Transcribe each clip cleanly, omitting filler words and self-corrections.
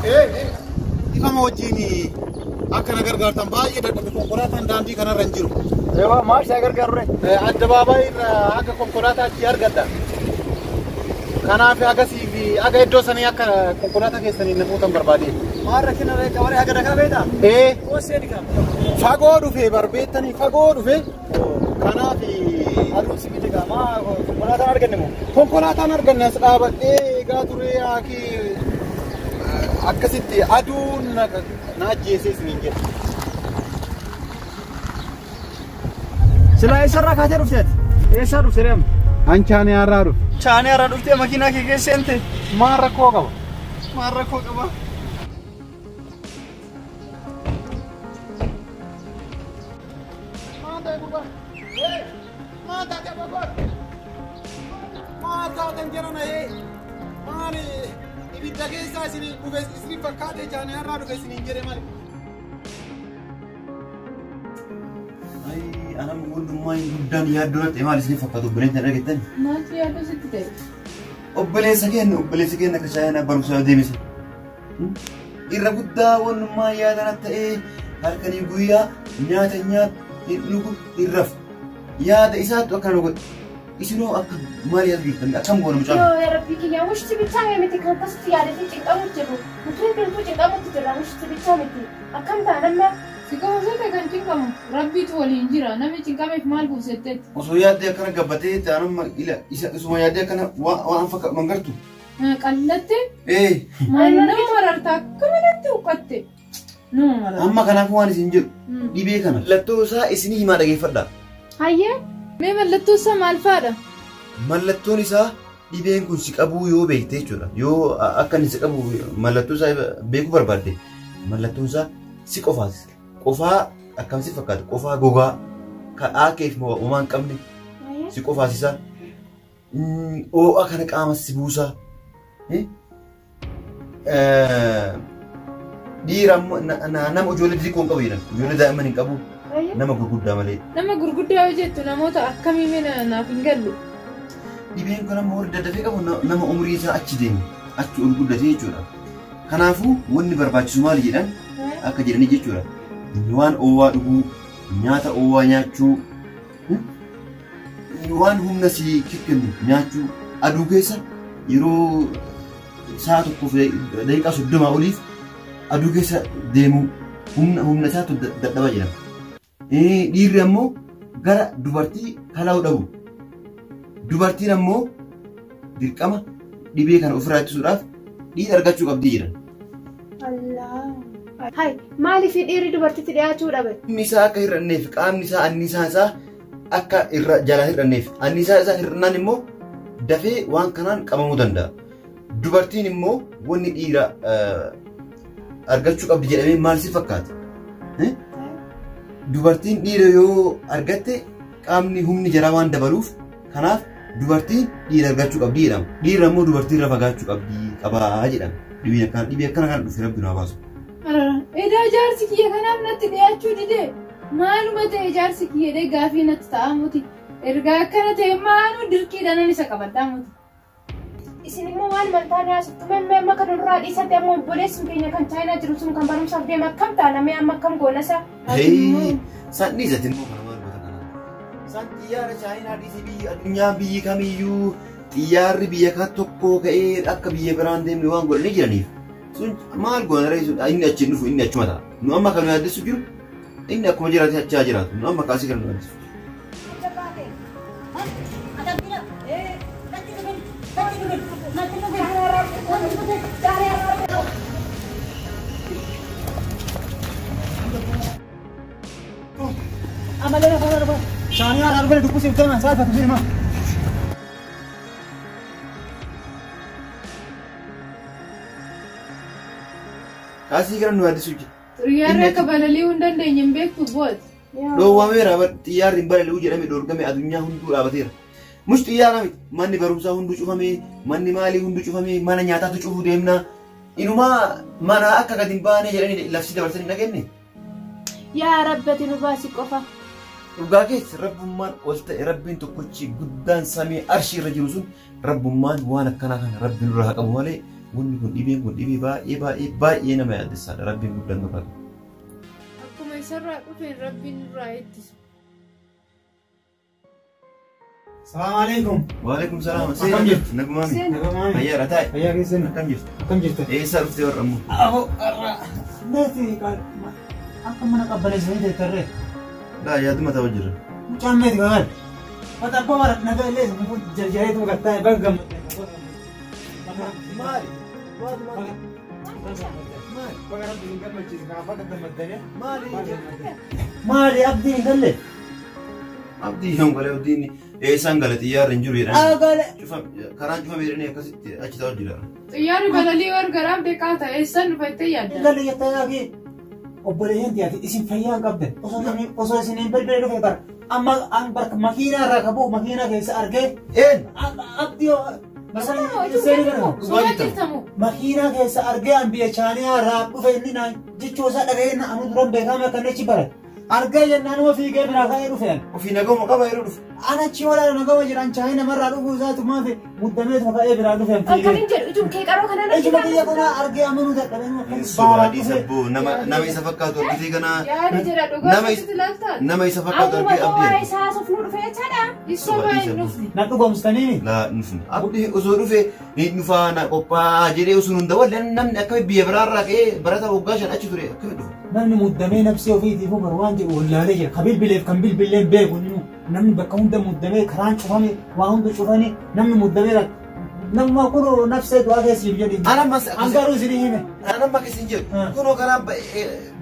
Ifama wajjin akka na gargaartan baay'ee dadhabe konkolaataan daandii kanarra hin jiru. Eewwa maal isaa gargaaru ree? Addabaabaayii irra akka konkolaataa achi argadha. Kanaaf agasii fi aga iddoo sanii akka konkolaataa keessanii na fuutan barbaade. Maal rakkina ree qabaree haga dhagaa beektaa? Ee Qoosee ni qaba. fagoo dhufe barbeettanii fagoo dhufe. Kanaaf Aduun si miti qaba. Maa konkolaataan arganne moo? konkolaataan arganne as dhaabadhee eegaa ture haakii akkasitti aduun na ajjeesee isiniin jedha. Silaa eessarraa kaatee dhufte ati? Eessaa dhufte ree amma? Anchaanii har'aa dhufe. Chaanee har'aa dhuftee makiinaa kee keessa seente. Maal rakkoo qaba? Maal rakkoo qaba? Maal ta'e gurbaa? Maal taate abbaa Maal taatan jedhama ee? Maali ibidda keessaa isin dhufe isin fakkaate chaanii har'aa dhufe isiniin jedhe malee. Anam wandummaa guddaan yaaddoo natti maal isin fakkaatu obboleessa hin argattan? Maaltu yaaddoo sitti ta'e? Obboleessa keenya obboleessa keenya akka chaayinaa barumsaa deemisa. Irra guddaa wannummaa yaada natti ta'ee halkanii guyyaa nyaata nyaatu hin dhugu hin rafu. Yaada isaatu akkana godhe. Isinoo akka maal yaadu jirtan akkam goona mucaan? Yoo yaa Rabbii kiyya wushti bichaa miti kan akkasitti yaadatee cinqamuutti jiru. Nuti hundumtuu cinqamuutti jirra wushti bichaa miti. Akkam ta'a namna Si qofa ta'e kan cinqamu rabbiitu waliin jira namni cinqameef maal buusetteetti? Osoo yaaddee akkana gabbatee taanuma ila isa isuma yaaddee akkana waan fakkaatu mangartu. Qallatte Ee maal nama mararta akka malatti huqqatte nama mararta. amma kanaafuu waan isin jedhu dhibee kana. Mallattoo isaa isinii himaa dhageeffadhaa. Hayyee mee mallattoo isaa maal fa'aadha? Mallattoon isaa dhibeen kun si qabuu yoo beekte jechuudha. Yoo akka inni si qabu mallattoo isaa beekuu barbaadde mallattoon isaa si qofaas. Qofaa akkam si fakkaata? Qofaa gogaa kan keef homaa hin qabne si qofaasisa. Oo'a kana qaama si buusa. Dhiira ammoo nama ijoollee xixiqqoo hin qabu jedhan. Ijoollee daa'imman hin qabu. Nama gurguddaa malee. Nama gurguddaa yoo jettu namoota akkamii mee naaf hin galle? Dhibeen kun ammoo warri daddafee qabu nama umurii isaa achi deemu achi ol guddatee jechuudha. Kanaafuu wanni barbaachisu maali jedhan akka jedhanii jechuudha. Waan oowwaa dhuguu, nyaata oowwaa nyaachuu, waan humna si kennu nyaachuu, aduu keessa yeroo sa'a tokkoof daqiiqaa 30 oliif aduu keessa deemuu humna isaatu dadhabaa jedhama. Dhiirri ammoo gara dubartii kalaa'uu dhabu. Dubartiin ammoo dirqama dhibee kana ofirraa ittisuudhaaf dhiira argachuu qabdi jedhan. Allah. Hai maaliif dhiirri dubartitti dhiyaachuu dhabe? Humni isaa akka hir'anneef qaamni isaa anniisaan isaa akka irra jalaa hir'anneef anniisaa isaa hir'annaan immoo dafee waan kanaan qabamuu danda'a. Dubartiin immoo wanni dhiira argachuu qabdi jedhamee maal si fakkaata? Dubartiin dhiira yoo argatte qaamni humni jaraa waan dabaluuf kanaaf dubartiin dhiira argachuu qabdi jedhama. Dhiirri ammoo dubartii irra fagaachuu qabdi qabaa jedhama. Dhibee akkana kana dhufe rabbi nu haa baasu. Edaa jaarsi kiyya kanaaf natti dhiyaachuu didee maaluma ta'e jaarsi kiyya jedhee gaafii natti ta'a muti. Erga akkana ta'e maaluma dirqiidhaan isa qabadhaa muti. Isin immoo waan mantaa naasiftu mee amma kan nurraa dhiisatti amma obboleessi keenya kan chaayinaa jiru sun kan barumsaaf deema akkam taana mee amma akkam goona isa? Hee san dhiisatti immoo kana maal goota kanaan. San xiyyaara chaayinaa dhiisii biyyi addunyaa biyyi kamiyyuu xiyyaarri biyya kan tokkoo ka'ee akka biyya biraan deemne waan godhanii jiraniif. Sun maal goona ree sun inni achi dhufu inni achuma ta'a. Nu amma kan nu yaaddessu jiru inni akkuma jiraate achaa jiraatu. Nu amma kaasii kan nu yaaddessu. Amalee lafa lafa. Chaanee har'aa dhufee dubbisuuf deeman saalfatu deema. Kaasii kan nu yaaddessu jira. Xiyyaarri akka balali'uu hin dandeenye hin beektu booti. Dhoowwameera xiyyaarri hin balali'uu jedhame dhoorgame addunyaa hunduu dhaabateera. Mus xiyyaara miti manni barumsaa hunduu cufamee manni maalii hunduu cufamee mana nyaataatu cufuu deemna. Inumaa mana akka gadi hin baane jedhanii labsii dabarsanii dhageenye. Yaa Rabbi nu baasi qofa. Dhugaa keessa rabbummaan ol ta'e rabbiin tokkochi guddaan samii arshii irra jiru sun rabbummaan waan akkanaa kana rabbi nurraa haa qabu malee Wanni kun dhibeen kun dhibee baay'ee baay'ee baay'ee nama yaaddessaadha. Rabbiin guddaan nu qaba. Akkuma isarraa dhufeen Rabbiin nurraa ittisu. Salaam alaikum. Waalaikum salaam. Akkam jirtu? Nagumaami. Nagumaami. Fayyaadha taa'i. Fayyaa keessan Akkam jirtu? Akkam jirtu? Eessaa dhuftee warra ammoo? Aho arra. Meeti akka mana qabbaneessanii teettarree. Laa yaaduma ta'u jira. Mucaan meeti kagal. Wata abbaa bara nagaa illee jarjareetu gattaa baga gammadde. Maali? Maali? Maali? Baga rabbi hin gammachiise kanaaf akka gammaddanii. Maali? Maali abdiin hin galle? Abdii yoon galee abdiin eessaan gale xiyyaarri hin jiru jedhanii. Agale. Karaan cufame jedhanii akkasitti achi ta'u jira. Xiyyaarri balalii gargaraaf deeqaa ta'e eessaan dhufattee yaadda? Galle jettee yaaki. Obboleeyyan tiyaati isin fayyaa hin qabdan osoo isin hin bilbilee dhufe bara amma an barka makiinaa irraa qabu makiinaa keessa argee Een! abdii Suuraa jirtamu. makiinaa keessa argee an biyya chaaniyaa irraa dhufe inni naan jechuu isaa dhaga'ee na anu duran beekame akka achi bare argee jennaan uma fiigee biraa ka'ee dhufe an Ofii nagama qaba yeroo dhufu. an achi walaala nagama jedhan chaayina namarraa dhufuu isaatu maafi muddameetuma ka'ee biraa dhufe an Kan fiigee hin jedhu ijum kee qaroo kana ijuma kiyya kanaa argee amanuu dadhabee Suuraa dhiisa boo nama isa fakkaatu argitee kana Yaada jira dhugaa Nama sitti ilaaltaa? nama isa fakkaatu Akkuma argee waa'ee abdii. isaa haasofnu dhufe jechaadha. Isa baay'ee dhufne. Na dhugoomsitanii Laa nufne. Abdii osoo dhufe ni dhufaa na qophaa'aa jedhee osoo nun daballe namni akkami biyya biraarraa ka'ee barata waggaa 5 achi ture akkami dhufa. Namni muddamee nafsee ofiitiif bar waan jedhu wallaalee jira. Ka bilbileef kan bilbileen beeku inni namni bakka hunda muddamee karaan cufame waa hunda cufanii namni muddamee namuma kun nafsee du'aa keessa jiru jedhi. Ana ammas An garuu isinii hime. Ana amma akkas hin jedhu. Kunoo karaan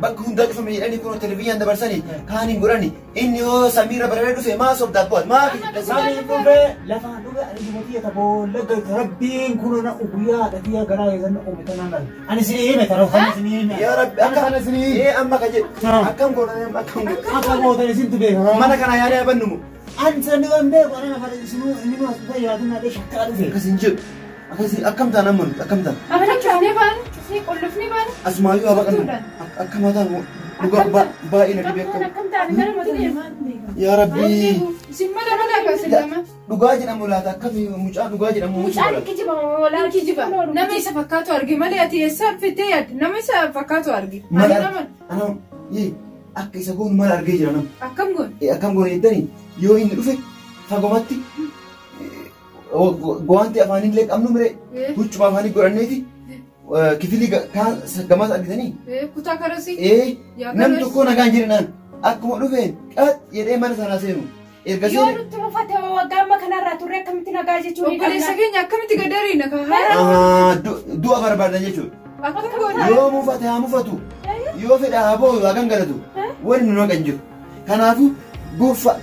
bakka hundaa cufame jedhanii kunoo televizyiin dabarsanii kaan hin godhani. Inni yoo samiirra bararee dhufe maa sobdaa bu'at maa Samiin dhufee lafaan dhufe ani dubartii boolla rabbiin kun na guyyaa haadha garaa keessan na uume tanaan arge. Ani isinii hime tara kan isinii hime. Yaa Rabbi Akka kana isinii hime. Ee amma ka jedhu akkam godhan akkam godhan. Akka gootan isintu beeka. Mana kana yaadee abannumu. An sani waan beeku ana nafa isinuu inni nu as dhufee jiraatu na dhee shakkaa dhufe. Akkas hin jedhu. Akkasii akkam ta'an amma nuti akkam ta'an. Akka cufnee baanu cufnee qullufnee baanu. Asumaayyuu haa baqannu. Akkam haa ta'an dhugaa baay'ee na dhibee Rakkoon akkam. akkam ta'an gara mata deema. Yaa Rabbi. Isin mala mala akkas lama. Dhugaa jedhamu laata akkami mucaa dhugaa jedhamu mucaa Mucaan kijiba walaa Kijiba nama isa fakkaatu arge malee ati eessaan fittee yaadde nama isa fakkaatu arge. Mala Ani nama ana akka isa goonu mala argee jira nama. akkam goone? Akkam goone jettanii yoo inni dhufe fagomatti gowaanti afaanillee qabnu mire huccuma afaanii godhanneeti kifilii kaan gamas argitanii. Kutaa karasii. Namni tokko nagaan jirinaan akkuma dhufeen qax jedhee mana sanaa seenu. Erga Yoo seene nutti mufate waggaa amma kanarraa turre akkamitti nagaa jechuun ni Obboleessa qabna. keenya akkamitti gadariina ka haara. Du'a barbaadan jechuudha. Akkam goone? Yoo mufate haa mufatu. Yoo fedha haa boo'u haa gangalatu. Wanni nu naqan jiru. Kanaafuu gonfa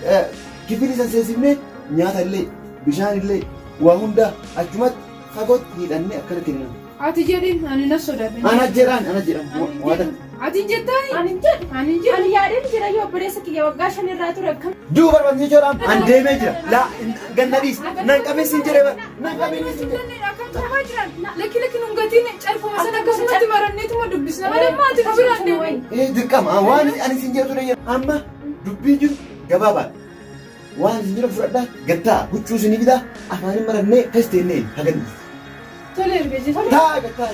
kifilii san seensifnee nyaata illee bishaan illee waa hundaa achumatti fagootti hidhannee akkana kennina. Ati jedhin ani na sodaadhe. Ana jedhaan ana jedhaan waa takka. Ati jettaani? Ani hin jedhu. Ani hin jedhu. Ani yaadeen jira yoo obboleessa kiyya waggaa 5 irraa ture akkam Du'a barbaadan jechuudha. An deemee jira. Laa ganna dhiis. Nan qabeessi hin jedhee bara. Nan qabeessi hin jedhee. Akkam tumaa jiran lakki lakki nun gatiin calfuma sana akkasumatti baranneetuma dubbisna malee maati nu biraan deeman. Dirqama waan ani isin jedhu ture amma dubbiin jiru gabaabaadha. Waan isin jedhu fudhadhaa gattaa huccuu isinii bitaa afaaniin marannee kas teennee hagan. Tole erga jechuudha. Taa gattaa.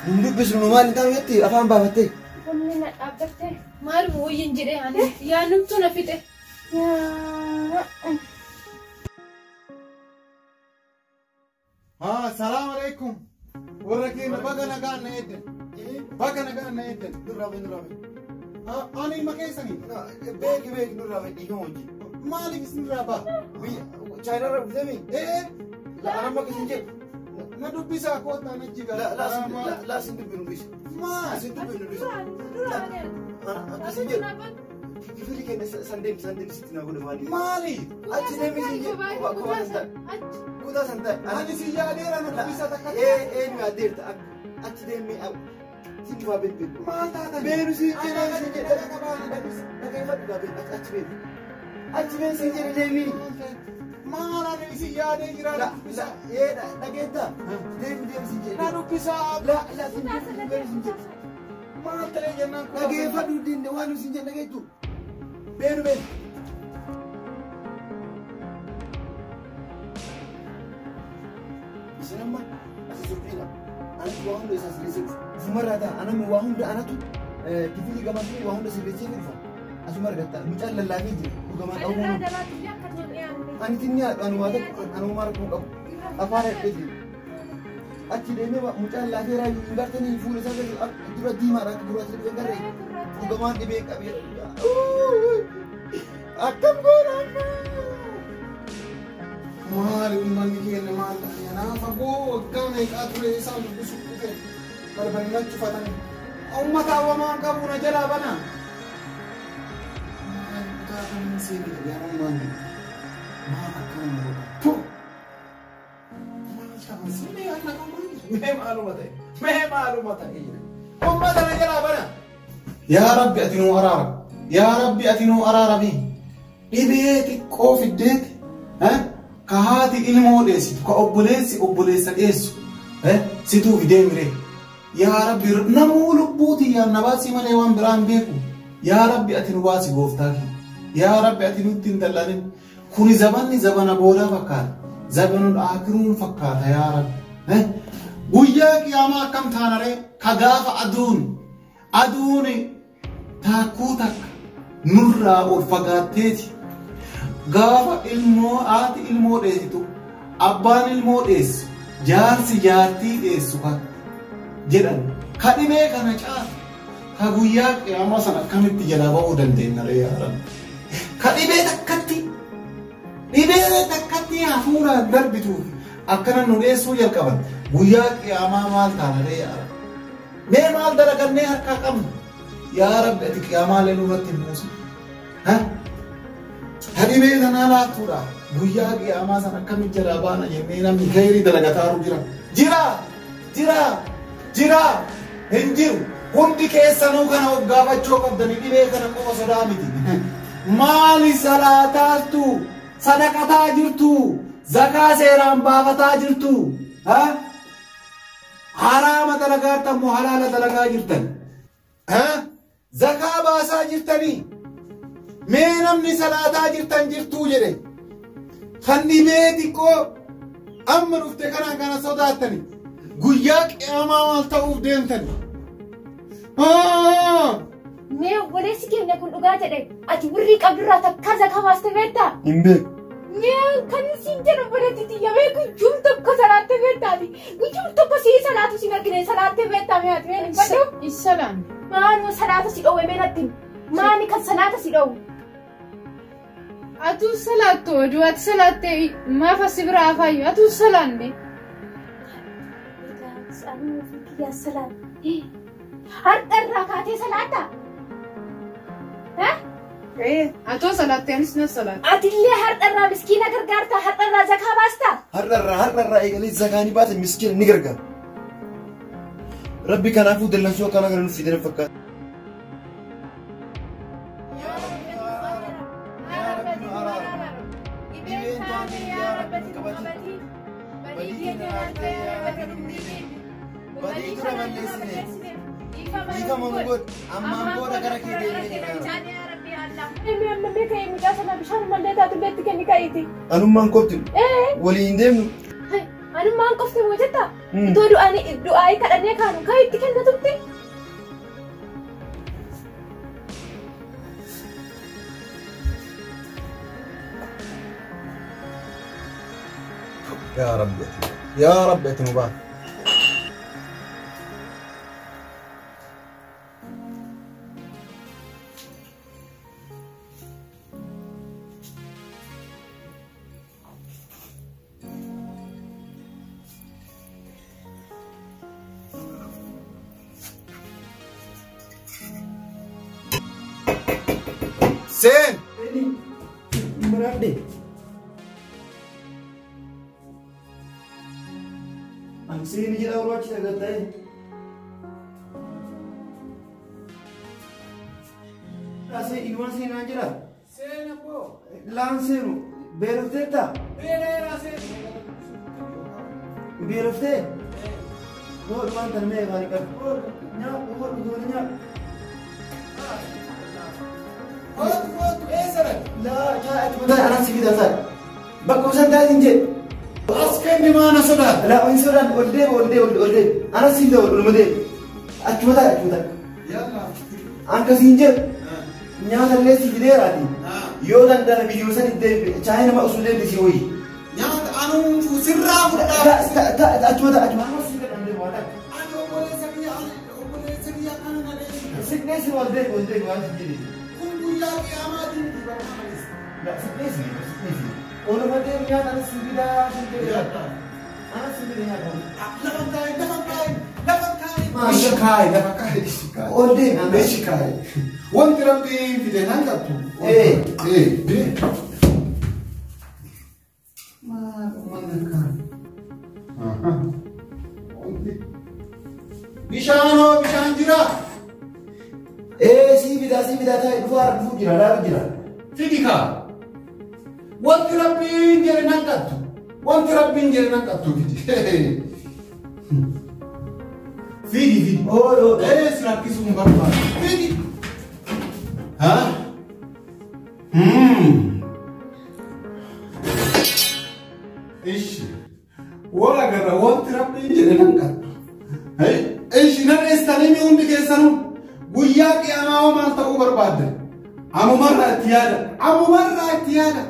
Nun dubbisnu nu maal hin taanu jettee afaan baafattee. Humni na dhaabbatte. Maaluma wayyin jedhee ani yaadnumtuu na fixe. Haa salaam alaikum. Warra keenya baga nagaan na eeddan. Baga nagaan na eeddan. Nurraa bahi nurraa bahi. Ani ilma keessanii. Beeki beeki nurraa bahi dhiifama wajjin. Maaliif isinirraa baha? Chaayinaarraa dhuftee mi? Ee Laa amma akkas hin jedhu. na dubbisaa koottaa na jiga. Laa sin dubbinu dhiisa. Maal? Sin dubbinu dhiisa. Akkas hin jedhu. Kifilii keenya san deemi san deemi sitti na godhe maaliif? Maali? Achi deemi sin jedhu kophaa san taa'e. Kutaa san taa'e. Ani si yaadeera na dubbisaa takka. Ee nu yaaddeerta achi deemi sin dhufaa beeku. Maal taatan? Beenu sin jedhe sin jedhe. Dhaggeeffadhu gaa beeku achi beeku. Achi beeku sin jedhe deemi. Maal ani si yaadee jira na dubbisaa. Ee dhageetta deemi deemi sin jedhe. Na dubbisaa. La la sin jedhe beenu sin jedhe. Maal ta'e jennaan kun? Dhaggeeffadhu dinne waan nu sin jedhe dhageettu. Beenu beenu. Isin amma Asii suuqiidha. Anatu waa hunda isaa sirreessee dhufa. Ufumarraa ta'a. Anami waa hunda anatu kifilii gamaa fi waa hunda sirreessee dhufa. Asuma argatta. Mucaan lallaafee jira. Dhugamaa qabu. Anirraa dalaatu illee akka hin dhiyaanne. Ani tinni haadha waa tokko anuma rakkoo qabu. Afaan hidhee jira. Achi deemee mucaan laafee raayyuu hin gartanii fuula isaa keessa dura diimaadha akka gurraacha dhibee garree. Dhugamaan dhibee qabee. Akkam goona amma. Maali uummanni keenya maal ta'e? Naa fagoo waggaa meeqaa ture isaan dubbisuuf dhufe balbalina cufatanii. Uummata hawwamaan qabu na jalaa bana. Maali kutaa kamiin seenee yaa uummanni? Maal akkana na godha? Tu! Maal ta'an mee akka qabu mee maaluma ta'e? Mee maaluma ta'e? Uummata na jalaa bana. Yaa Rabbi ati nuu araara. Yaa Rabbi ati nuu araarami. Dhibee xiqqoo fiddeeti. Ka haati ilmoo dheessitu, ka obboleessi obboleessa dheessu, situu fidee miree. Yaa Rabbi namuu lubbuu tiyyaan na baasii malee waan biraa hin beeku. Yaa Rabbi ati nu baasi gooftaa kee. Yaa Rabbi ati nutti hin dallanin. Kuni zabanni zabana boodaa fakkaata. Zabanul aakiruun fakkaata yaa Rabbi. Guyyaa qiyaamaa akkam taanaree ka gaafa aduun aduun taakkuu takka nurraa ol fagaatteeti. Gaafa ilmoo haati ilmoo dheessitu, abbaan ilmoo dheessu, jaarsi jaartii dheessu kan jedhan ka dhibee kana caalu ka guyyaa qiyaamaa sana akkamitti jalaa ba'uu dandeenya ree yaa Rabbi. Ka dhibee takkatti hafuuraan darbituuf akkana nu dheessuu jalqaban guyyaa qiyaamaa maal taana ree yaa Rabbi. Mee maal dalagannee harkaa qabna? Yaa Rabbi ati qiyaamaalee nurratti hin buusin. Dhibee tanaa laattuudha. Guyyaa qiyaamaa sana akkamitti jalaa baana jennee namni khayrii dalagataa jira. Jira! Jira! Jira! Hin jiru. Hundi keessanuu kana of gaafachuu qabdanii dhibee kana qofa sodaa miti. Maali salaataattu? Sadaqataa jirtu? Zakaa seeraan baafataa jirtu? Haraama dalagaa jirtan moo halaala dalagaa jirtan? Zakaa baasaa jirtanii? Mee namni salaataa jirtan jirtuu jedhe. Kan dhibee xiqqoo amma dhufte kanaan kana sodaattani. Guyyaa qiyaamaa maal ta'uuf deemtani? Mee obboleessi keenya kun dhugaa jedhe ati birrii qabdurraa takkaa zakaa baaste beektaa? Hin beeku. Mee kan siin jedhu obboleetti tiyya mee guyyuum tokko salaattee beektaati? Guyyuum tokko sii salaatu siin argine salaattee beektaa mee ati mee hin baddu? Isalaam. Maaluma salaata si dhoowwe mee natti himi? Maali kan salaata si dhoowwe? Atuu salaattu oduu ati salaattee maaf asi biraa afaayyuu atuu salaanne. Har'a irraa kaatee salaattaa? Atoo salaattee anis na salaata. Atillee har'a irraa miskiina gargaartaa? Har'a irraa zakaa baastaa? Har'arraa eegalee zakaa ni baate miskiina ni gargaara. Rabbi kanaafuu dallansuu akkana kana nuuf fidee fakkaata. Badii dura balleessine. Dhiifama nu godhi. Ammaan booda gara kee deemnee jira. Mee amma mee ka'ee mucaa sana bishaan mallee taatu illee itti kenni ka'iiti. Anummaan qofti waliin hin deemnu. Anummaan qofti moo jetta? Itoo du'aa'ii kadhannee kaanu ka'ee itti kenna turte. Yaa Rabbi ati yaa Rabbi ati nu baasi. Seen! Maraadhe. Ani seeni jedha barbaachisaa gatta'e. Asee inumaan seenaa jira. Seen abboo. Laan seenu beelofteetta? Beeleera seen. Beeloftee? Hodhu waan tan mee afaan qabu. Nyaadhu hodhu goone nyaadhu. Hodhu hodhu eessa dhaqe? Laa taa'e ati mataa anaan si fidaa taa'e. Bakka isaan taa'e hin jedhe. As kenni maana sodaata. Laa hin sodaan ol deema ol deema ol deema. Anas siin ta'u oluma deema. Achuma taa'e achuma taa'e. Yalla. Akkasiin jedhu nyaata illee si fideeraati. Yoo danda'ame biyyoo san itti chaayina nama osoo deemte si wayyi. Nyaata anuu sirraa fudhaa. Achuma taa'e achuma. Anas siin gadhaan deema waan akka. Ani obboleessa kiyya ani obboleessa kiyya akkana na dheessita. Siqneessi ol deema ol deema waan si jedhe. Kun guyyaa qiyaamaatiin dibamaa malis. Laa siqneessi siqneessi. Oluma deema nyaata anas si fidaa si jedhe. Anas si fida nyaata. Lafa kaa'i lafa kaa'i lafa kaa'i. Ishi kaa'i lafa kaa'i ishi kaa'i. Ol deema. Ishi kaa'i. Wanti rabbiin fide nan qabdu. Ee. Ee. Ee. Maal uummanni akkaan. Bishaan hoo bishaan jira. Ee si fidaa si fidaa taa'e dhufaa dhufuu jira laalu jira. Fidi kaa. Wanti rabbiin jedhe nan qabdu. Wanti rabbiin jedhe nan qabdu fidi. Fidi fidi. Oo oo. Ee si rakkisuu hin barbaadu. Fidi. Haa? Hmm. Ishi. Wala garra wanti rabbiin jedhe nan qabdu. Ishi nan dheessanii mi hundi keessanuu guyyaa qiyaamaa hoo maal ta'uu barbaadde? Amumarraa itti yaada. Amumarraa itti yaada.